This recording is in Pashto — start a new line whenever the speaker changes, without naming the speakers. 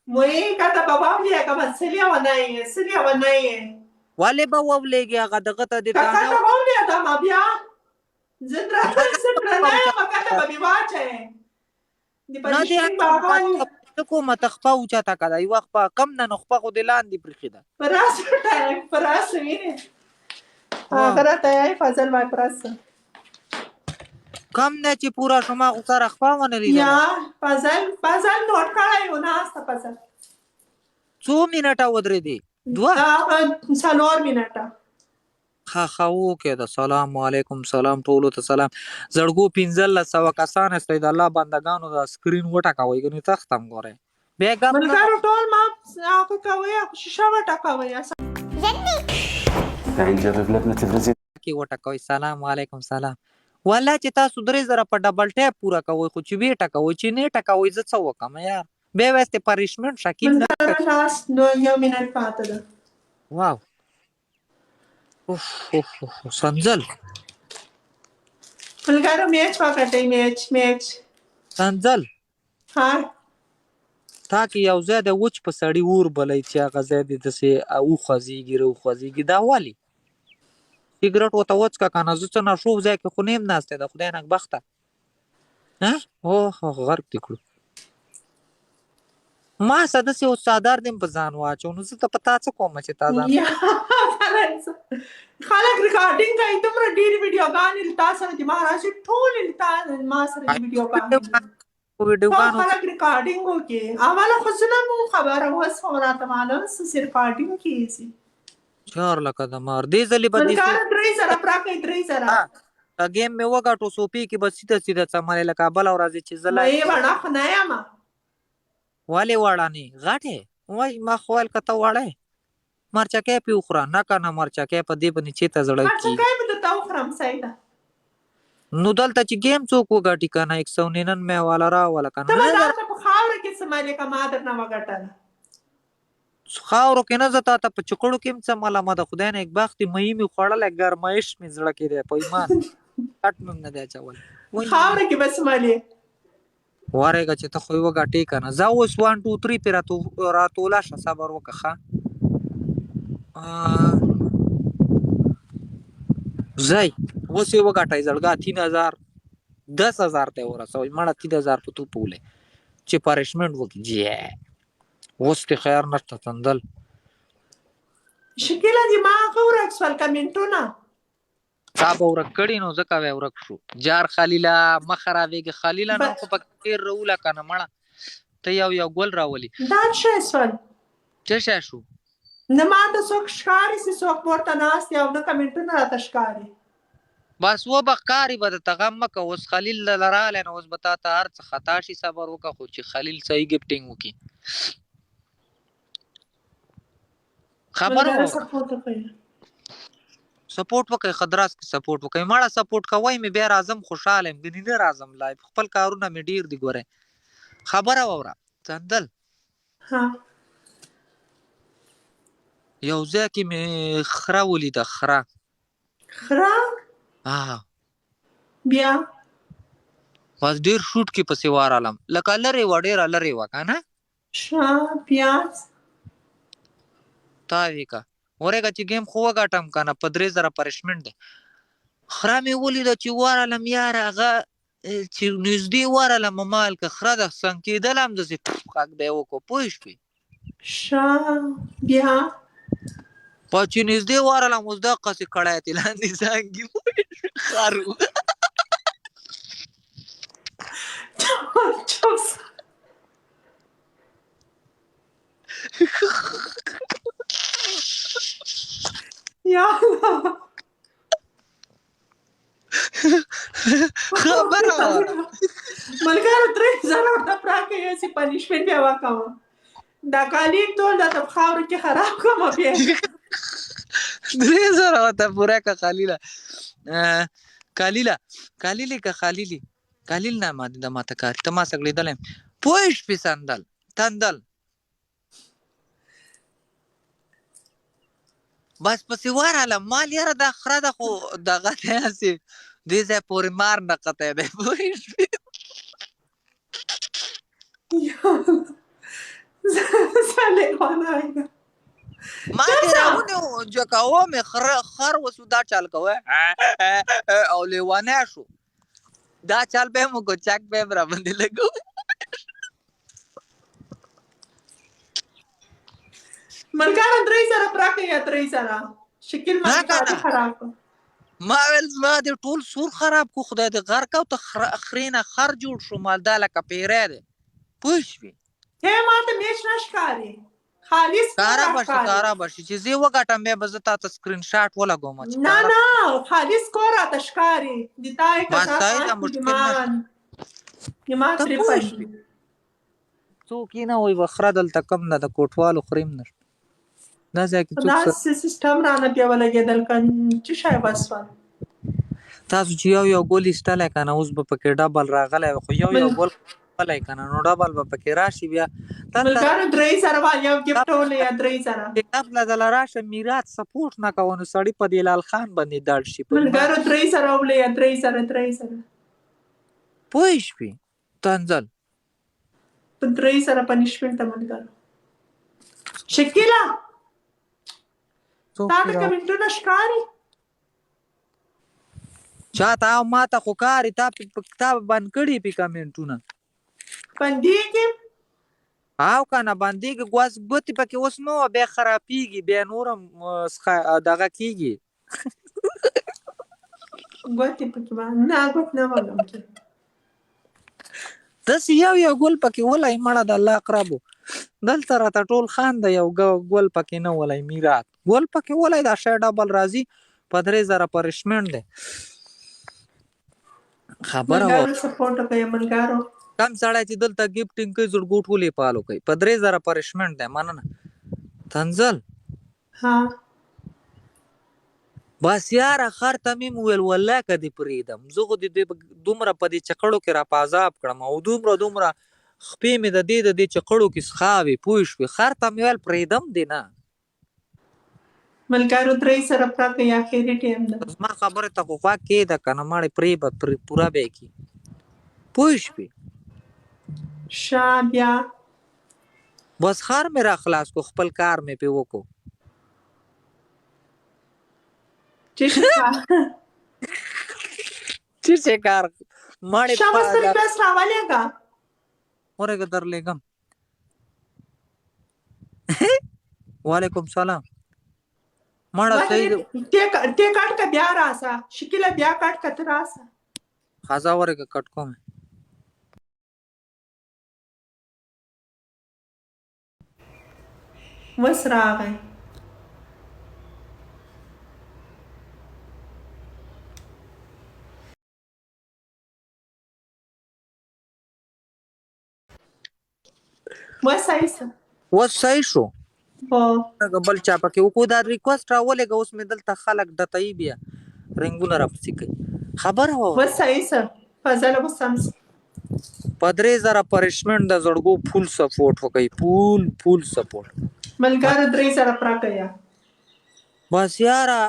وې کاته به واولي هغه به څه لیونی یې، څه لیونی یې.
ولې به وولېږي هغه دغه ته دې
که
دانه
کاته واولي دا ما بیا زه زه درنه یم، کاته به مې واچوې. د
نه دې
پنشمنټ به هغه
څه کومه ته خپه اوچته که ده یوه خپه کم ده نو خپه خو دې لاندې پرېښې ده.
پراس ټایم پراس وینې هغه راته یې فضل وای پراس
کم نه چې پورا شو ما خو سره خپه ونه لیدله.
یا فضل فضل نوټ کړی و ناسته فضل.
څو منټه ودرېدې؟ دوه؟
څلور منټه.
ښه ښه اوکې ده. سلام علیکم سلام ټولو ته سلام. زړګو 1500 کسان یاستئ د الله بندګانو دا سکرین وټکوئ ګنې تښتم ګورئ بیا ګپ نه.
ملګرو ټول ما هغه کوئ شیشه وټکوئ.
کې وټکوئ. سلام علیکم سلام. والله چې تاسو 3000 په ډبل ټیپ پوره کوئ خو چې ویې ټکوئ چې نه ټکوئ زه څه وکړم یار. بیا واسطه پنشمنت شکیل نه.
ملګرو لاست نو یو منټ پاتې ده.
واو اوف اوف اوف سنځل.
ملګرو میچ وګټئ میچ میچ.
سنځل.
ها
تا کې یو ځای د وچ په سړي اور بلئ چې هغه ځای دې داسې وخوځېږي راوخوځېږي دا ولې؟ سیګرټ ورته وڅکه که نه زه څه ناشوب ځای کې خو نه یم ناست دی د خدای نګبخته ها اوه غرق دې کړو ما څه داسې اوس څادر دې په ځان واچو نو زه ته په تا څه کوم چې تا ځان
یا خلک ریکارډینګ کوي دومره ډېرې ویډیوګانې له تا سره دي ما راشي ټولې له تا ما سره دي ویډیوګانې.
ویډیوګانو
خلک ریکارډینګ وکړي اوله خو زه نه وم خبره اوس خو راته معلوم سو چې ریکارډینګ کېږي.
چار لکه د مار دې ځلې به دې
ملګرو 3000 پوره کړئ 3000.
که ګیم مې وګټو سوپې کې به سیده سیده څملې لکه بله ورځ چې زه
لایف وړه خو نه یم.
ولې وړه نه غټې وای ما خو ویل که ته وړه یې مرچکی پې وخوره نه که نه مرچکی په دې باندې چېرته زړه کېږي.
مرچکی به درته وخورم صحیح ده.
نو دلته چې ګیم څوک وګټي که نه 199 والا راوله که نه.
ته به دلته په خاوره کې څملې که ما درنه وګټله.
خاورو کې نه زه تاته په چکړو کې هم څملم د خدای نېکبختي مئی مې خوړلی ګرمایش مې زړه کې دی په ایمان کټ مې هم نه دی اچولی.
خاوره کې به څملې.
ورېږه چې ته خو یې وګټې که نه ځه اوس 1 2 3 پرې راتوله شه صبر وکړه ښه ځئ اوس یې وګټئ زړګا 3000 10000 ته یې ورسوئ مړه 3000 په توپ ولئ چې پرشمنټ وکړي جې اوس دې خیر نشته تندل.
شکیله دې ما هغه ورک سول کمنټونه.
تا به ورک کړي نو ځکه به ورک شو. جار خلیله مه خرابېږي خلیله نن خو پکې ډېر روله که نه مړه ته یو یو ګل راولي.
دا څه شول؟
څه شی شو؟
نه ما ته څوک ښکاري چې څوک پورته ناست دي او نه کمنټونه راته ښکاري.
بس و به ښکاري به درته غم مه کوه اوس خلیل دله راغلی نو اوس به تاته هر څه خطا شي صبر وکړه خو چې خلیل صحیح ګفټینګ وکړي خبره
ملګری
واوره.
سپورټ وکړئ.
سپورټ وکړئ خدراس کې سپورټ وکړئ مړه سپورټ کوئ مې بیا راځم خوشاله یم ګنې نه راځم لایف خپل کارونه مې ډیر دي ګورئ خبره واوره ځندل
ها
یو ځای کې مې خره ولیده خره
خره
ها
بیا
بس ډیر شوټ کې پسې وارالم لکه لرې وه ډېره لرې وه که نه
ښه پیاز
تا وی که ورېږه چې ګیم خو وګټم که نه په 3000 پرشمنټ دی خره مې ولیده چې ورالم یاره هغه چې نږدې ورالم مال که خره ده څنګه کېدله هم داسې غږ به یې وکړو پوه شوې
ښه بیا
په چې نږدې ورالم اوس دقسې کړی ترې لاندې څانګې پوه شوې خر و.
چپ سه. یا الله
خبره وره.
ملګرو 3000 ورته پرا کوي چې پنشمنټ بیا وکوم دا کالي ټول درته په خاورو کې خراب کوم بیا
3000 ورته پوره که خلیله کلیله کلیلې که خلیلې کلیل نه ما د ماته کار ته ما سګړېدلی پوه شوې سندل تندل بس پسې ورغلم مال یاره دا خره ده خو دغه دی هسې دې ځای پورې مار نقتی دی پوه شوې.
لیوانای ده.
ما دې راونیو جکاوه مې، خر وسو دا چال کوه او لیوانی شو. دا چال به مو کو چک به را باندې لګو.
ملګرو 3000 پراکه یا 3000 شکل
نه
ما
کنه.
خراب کړ.
ما ویل زما دې ټول سور خراب کو، خدای دې غرق او ته خرینه خر جوړ شو، مال دا لکه پیری دی، پوه شوې؟
هی ما ته میچ نه ښکاري، خالص
کاره
کور
به شي،
راښکاري.
کاره به شي چې زه یې وګټم، بیا به زه تا ته سکرین شاټ ولګوم چې
نه
کاره.
نه، خالص کور راته ښکاري. د تا یې
بس
کسا
صحیح ده،
خاص
مشکل نشته.
دماغ
ته
ترې
پوه
پنډ.
شوې؟ څوک یې نه وایي وخره، دلته کم نه د کوټوالو خرې هم نشته دا ځای کې څوک.
دا سیستم رانه بیا ولګېدل که څه شی وسول؟
تاسو چې یو یو ګول ایستلی که نه، اوس به پکې ډبل راغلی وي، خو یو یو ګول ولی که نه نو ډبل به پکې راشي بیا دلته.
ملګرو 3000 وال یو ګفټ ولې یا 3000.
نفله دله راشه میرات سپورټ نه کوه نو سړی په دې لال خان باندې دړ شي په ایمان.
ملګرو 3000 ولې یا 3000، 3000.
پوه شوې تنزل؟
په 3000 پنشمنټ ته ملګرو. شکیلا
څوک
تا ته
را
کمنټونه ښکاري؟
چاته او ماته خو کاري، تا په کتاب بند کړي پې کمنټونه.
بندېږي.
او که نه بندېږي، ګواز ګوتې پکې اوس نو بیا خرابېږي، بیا نورم دغه کېږي.
ګوتې پکې نه، ګوت نه ولم کې.
داسې یو یو ګل پکې ولای مړه د الله اقربو، دلته راته ټول خان دی، یو ګل پکې نه ولای. میرات ګل پکې ولای، دا شی ډبل راځي، په 3000 پرشمنټ دی خبره وه.
ملګرو سپورټ وکړئ ملګرو.
کم سړی چې دلته ګفټینګ کوي زړګو ټولې فالو کوي، په 3000 پرشمنټ دی. مننه تنزل.
ها.
بس یاره خر ته مې وویل والله که دې پرېږدم زه خو دې دومره په دې چکړو کې را په عذاب کړم او دومره دومره خپې مې د دې چکړو کې څښاوې، پوه شوې؟ خر ته مې ویل پرېږدم دې نه.
ملګرو 3000 پراکه یا اخري ټیم ده.
زما خبرې ته خو غوږ کېږده که نه مړې پرې به پرې پوره به یې کړي، پوه شوې؟
ښه بیا.
بس خر مې را خلاص کو، خپل کار مې پې وکړو.
چې ښه کار؟
چې څه کار مړې؟
ښه اوس ریکوست راولېږه.
ورګه درلېږم. وعلیکم سلام مړه صحیح دی.
ته کټ که بیا راسه شکیله، بیا کټ که ته راسه.
خزا ورګه کټ کوم.
اوس راغی. اوس صحیح سو.
اوس صحیح شو؟
هو.
هغه بل چا پکې وکړو دا ریکوست راولېږه. اوس مې دلته خلک ډتوي، بیا رنګونه راپسې کوي. خبره واوره.
اوس صحیح سو فضل، اوس سم سو.
په 3000 پرشمنټ د زړګو فول سپورټ وکړئ، فول فول سپورټ.
ملګرو 3000 پراکه یا.
بس یاره.